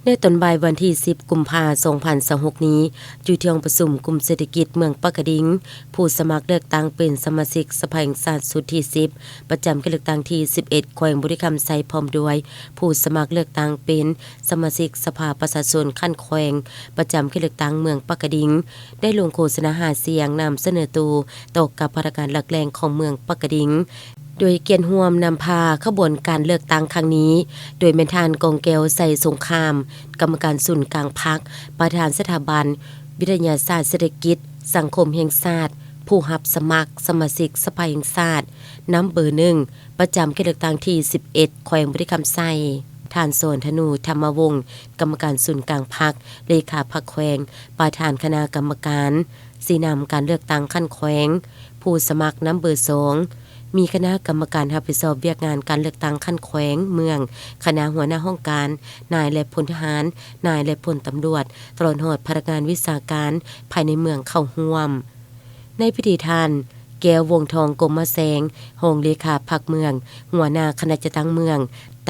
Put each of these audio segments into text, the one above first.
ໃນຕອນບ່າຍວັນທີສິບ ກຸມພາ ສອງພັນຊາວຫົກນີ້, ຢູ່ທີ່ຫ້ອງປະຊຸມກຸ່ມເສດຖະກິດເມືອງປາກກະດິງ, ຜູ້ສະໝັກເລືອກຕັ້ງເປັນສະມາຊິກສະພາແຫ່ງຊາດຊຸດທີສິບ ປະຈຳເຂດເລືອກຕັ້ງທີສິບເອັດ ແຂວງບໍລິຄຳໄຊ ພ້ອມດ້ວຍຜູ້ສະໝັກເລືອກຕັ້ງເປັນສະມາຊິກສະພາປະຊາຊົນຂັ້ນແຂວງ ປະຈຳເຂດເລືອກຕັ້ງເມືອງປາກກະດິງ ໄດ້ລົງໂຄສະນາຫາສຽງນຳສະເໜີໂຕຕໍ່ກັບພະນັກງານຫຼັກແຫຼ່ງຂອງເມືອງປາກກະດິງ. ໂດຍກຽດຮ່ວມນຳພາຂະບວນການເລືອກຕັ້ງຄັ້ງນີ້ ໂດຍແມ່ນທ່ານ ກອງແກ້ວ ໄຊສົງຄາມ, ກຳມະການສູນກາງພັກ, ປະທານສະຖາບັນວິທະຍາສາດເສດຖະກິດສັງຄົມແຫ່ງຊາດ, ຜູ້ຮັບສະໝັກສະມາຊິກສະພາແຫ່ງຊາດ ນຳເບີໜຶ່ງ ປະຈຳເຂດເລືອກຕັ້ງທີສິບເອັດ ແຂວງບໍລິຄຳໄຊ, ທ່ານ ສອນທະນູ ທຳມະວົງ, ກຳມະການສູນກາງພັກ, ເລຂາພັກແຂວງ, ປະທານຄະນະກຳມະການ ຊີ້ນຳການເລືອກຕັ້ງຂັ້ນແຂວງ, ຜູ້ສະໝັກນຳເບີສອງ, ມີຄະນະກຳມະການຮັບຜິດຊອບວຽກງານການເລືອກຕັ້ງຂັ້ນແຂວງ, ເມືອງ, ຄະນະຫົວໜ້າຫ້ອງການ, ນາຍ ແລະ ພົນທະຫານ, ນາຍ ແລະ ພົນຕຳຫຼວດ, ຕະຫຼອດຮອດພະນັກງານວິຊາການພາຍໃນເມືອງເຂົ້າຮ່ວມ. ໃນພິທີ, ທ່ານ ແກ້ວ ວົງທອງ ກົມມະແສງ, ຮອງເລຂາພັກເມືອງ, ຫົວໜ້າຄະນະຈັດຕັ້ງເມືອງ,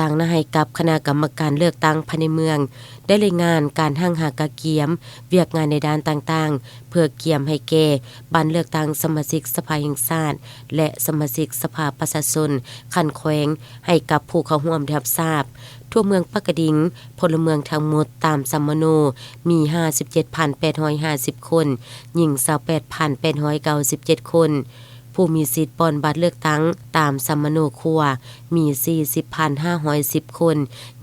ຕາງໜ້າໃຫ້ກັບຄະນະກຳມະການເລືອກຕັ້ງພາຍໃນເມືອງ ໄດ້ລາຍງານການຮັ່ງຫາກະກຽມວຽກງານໃນດ້ານຕ່າງໆ ເພື່ອກຽມໃຫ້ແກ່ບັດເລືອກຕັ້ງສະມາຊິກສະພາແຫ່ງຊາດ ແລະ ສະມາຊິກສະພາປະຊາຊົນຂັ້ນແຂວງ ໃຫ້ກັບຜູ້ເຂົ້າຮ່ວມໄດ້ຮັບຊາບ. ທົ່ວເມືອງປາກກະດິງ, ພົນລະເມືອງທັງໝົດຕາມສຳມະໂນມີຫ້າສິບເຈັດພັນແປດຮ້ອຍຫ້າສິບຄົນ, ຍິງຊາວແປດພັນແປດຮ້ອຍເກົ້າສິບເຈັດຄົນ. ຜູ້ມີສິດປ່ອນບັດເລືອກຕັ້ງຕາມສຳມະໂນຄົວມີສີ່ສິບພັນຫ້າຮ້ອຍສິບຄົນ,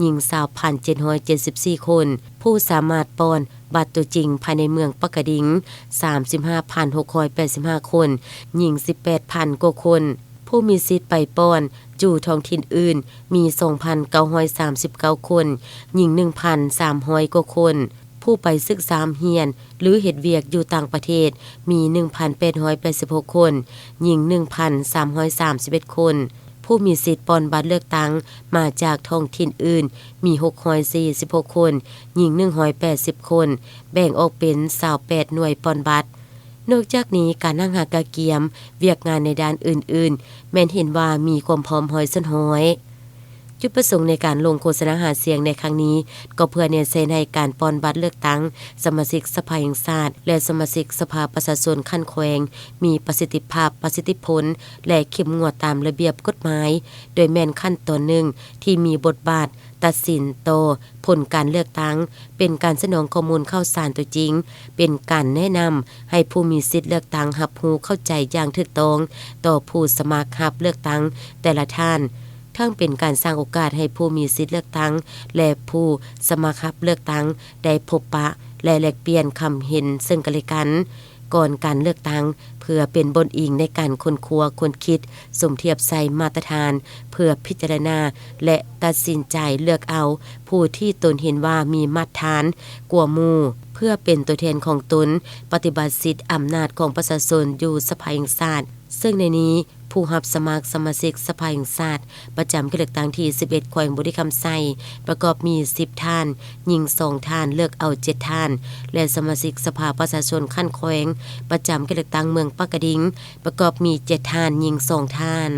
ຍິງຊາວພັນເຈັດຮ້ອຍເຈັດສິບສີ່ຄົນ. ຜູ້ສາມາດປ່ອນບັດຕົວຈິງພາຍໃນເມືອງປາກກະດິງ ສາມສິບຫ້າພັນຫົກຮ້ອຍແປດສິບຫ້າຄົນ, ຍິງສິບແປດພັນກວ່າຄົນ. ຜູ້ມີສິດໄປປ່ອນຢູ່ທ້ອງຖິ່ນອື່ນມີສອງພັນເກົ້າຮ້ອຍສາມສິບເກົ້າຄົນ, ຍິງໜຶ່ງພັນສາມຮ້ອຍກວ່າຄົນ. ຜູ້ໄປສຶກສາຮຽນ ຫຼື ເຮັດວຽກຢູ່ຕ່າງປະເທດມີໜຶ່ງພັນແປດຮ້ອຍແປດສິບຫົກຄົນ, ຍິງໜຶ່ງພັນສາມຮ້ອຍສາມສິບເອັດຄົນ. ຜູ້ມີສິດປ່ອນບັດເລືອກຕັ້ງມາຈາກທ້ອງຖິ່ນອື່ນມີຫົກຮ້ອຍສີ່ສິບຫົກຄົນ, ຍິງໜຶ່ງຮ້ອຍແປດສິບຄົນ, ແບ່ງອອກເປັນຊາວແປດໜ່ວຍປ່ອນບັດ. ນອກຈາກນີ້, ການຮັ່ງຫາກະກຽມວຽກງານໃນດ້ານອື່ນໆ ແມ່ນເຫັນວ່າມີຄວາມພ້ອມຮ້ອຍສ່ວນຮ້ອຍ. ຈຸດປະສົງໃນການລົງໂຄສະນາຫາສຽງໃນຄັ້ງນີ້ ກໍເພື່ອແນໃສ່ໃຫ້ການປ່ອນບັດເລືອກຕັ້ງສະມາຊິກສະພາແຫ່ງຊາດ ແລະ ສະມາຊິກສະພາປະຊາຊົນຂັ້ນແຂວງ ມີປະສິດທິພາບ, ປະສິດທິຜົນ ແລະ ເຂັ້ມງວດຕາມລະບຽບກົດໝາຍ, ໂດຍແມ່ນຂັ້ນຕອນໜຶ່ງທີ່ມີບົດບາດຕັດສິນຕໍ່ຜົນການເລືອກຕັ້ງ, ເປັນການສະໜອງຂໍ້ມູນຂ່າວສານຕົວຈິງ, ເປັນການແນະນຳໃຫ້ຜູ້ມີສິດເລືອກຕັ້ງຮັບຮູ້ເຂົ້າໃຈຢ່າງຖືກຕ້ອງຕໍ່ຜູ້ສະໝັກຮັບເລືອກຕັ້ງແຕ່ລະທ່ານ, ທັງເປັນການສ້າງໂອກາດໃຫ້ຜູ້ມີສິດເລືອກຕັ້ງ ແລະ ຜູ້ສະໝັກຮັບເລືອກຕັ້ງໄດ້ພົບປະ ແລະ ແລກປ່ຽນຄຳເຫັນເຊິ່ງກັນແລະກັນ ກ່ອນການເລືອກຕັ້ງ ເພື່ອເປັນບ່ອນອີງໃນການຄົ້ນຄວ້າຄົ້ນຄິດ, ສົມທຽບໃສ່ມາດຕະຖານ ເພື່ອພິຈາລະນາ ແລະ ຕັດສິນໃຈເລືອກເອົາຜູ້ທີ່ຕົນເຫັນວ່າມີມາດຕະຖານກວ່າໝູ່ ເພື່ອເປັນຕົວແທນຂອງຕົນປະຕິບັດສິດອຳນາດຂອງປະຊາຊົນຢູ່ສະພາແຫ່ງຊາດ. ເຊິ່ງໃນນີ້ ຜູ້ຮັບສະໝັກສະມາຊິກສະພາແຫ່ງຊາດ ປະຈຳເຂດເລືອກຕັ້ງທີສິບເອັດ ແຂວງບໍລິຄຳໄຊ ປະກອບມີສິບທ່ານ, ຍິງສອງທ່ານ, ເລືອກເອົາເຈັດທ່ານ ແລະ ສະມາຊິກສະພາປະຊາຊົນຂັ້ນແຂວງ ປະຈຳເຂດເລືອກຕັ້ງເມືອງປາກກະດິງ ປະກອບມີເຈັດທ່ານ, ຍິງສອງທ່ານ.